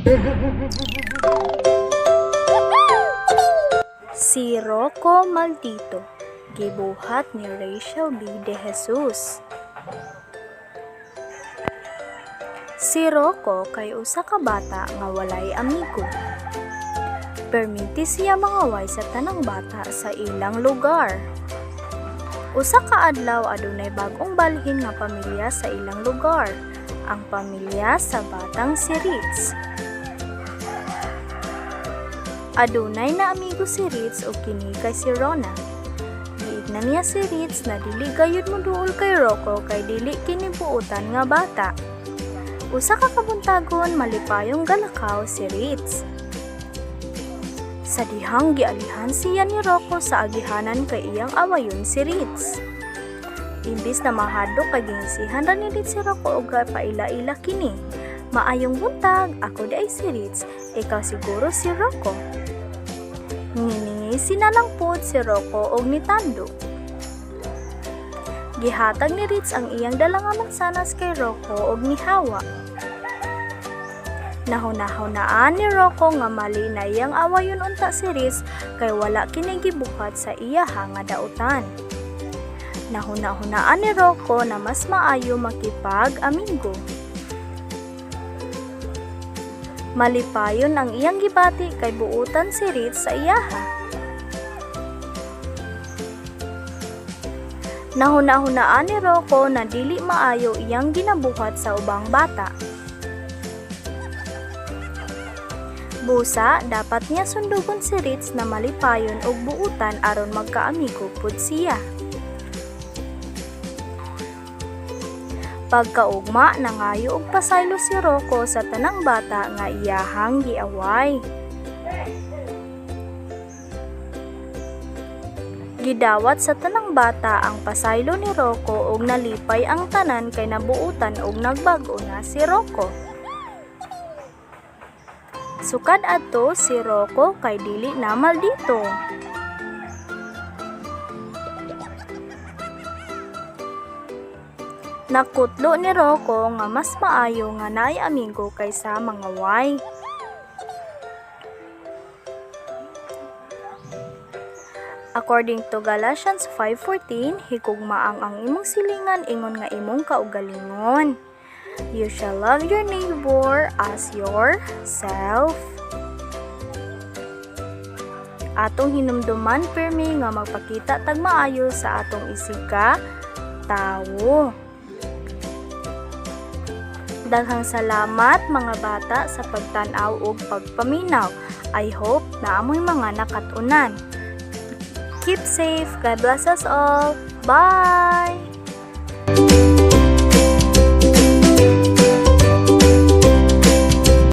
Si Rocco Maldito, gibuhat ni Rachel B. De Jesus. Si Rocco kay usa ka bata nga walay amigo. Perminti siya mangaway sa tanang bata sa ilang lugar. Usa ka adlaw, adunay bag-ong balhin nga pamilya sa ilang lugar, ang pamilya sa batang si Ritz. Adunay na amigo si Ritz ug kini kay si Rona. Giingnan niya si Ritz na dili gayud moduol kay Rocco kay dili kini buotan nga bata. Usa ka kabuntagon, malipayong galakaw si Ritz. Sa dihang gialihan siya ni Rocco sa agihanan kay iyang awayon si Ritz. Imbis na mahadlok kay gingisihan ra ni Ritz si Rocco ug paila-ila kini. "Maayong buntag, ako diay si Ritz, ikaw siguro si Rocco." Nginingisi na lang pod si Rocco og nitando. Gihatag ni Ritz ang iyang dala nga mansanas kay Rocco og nihawa. Nahuna-hunaan ni Rocco nga mali na iyang awayon unta si Ritz kay wala kini gibuhat sa iyaha nga dautan. Nahuna-hunaan ni Rocco na mas maayo makipag-amigo. Malipayon ang iyang gibati kay buotan si Ritz sa iyaha. Nahuna-hunaan ni Rocco na dili maayo iyang ginabuhat sa ubang bata. Busa, dapat niya sundugon si Ritz na malipayon ug buotan aron magkaamigo pud siya. Pagkaugma, nangayo og pasaylo si Rocco sa tanang bata nga iyahang giaway. Gidawat sa tanang bata ang pasaylo ni Rocco ug nalipay ang tanan kay nabuotan ug nagbag-o na si Rocco. Sukad adto, si Rocco kay dili na maldito. Nakutlo ni Rocco nga mas maayo nga naay amigo kaysa mangaway. According to Galatians 5:14, higugmaang ang imong silingan ingon nga imong kaugalingon. You shall love your neighbor as yourself. Atong hinumduman pirmi nga magpakita tag maayo sa atong isig ka tawo. Daghang salamat, mga bata, sa pagtan-aw ug pagpaminaw. I hope naa moy mga nakat-unan. Keep safe. God bless us all. Bye!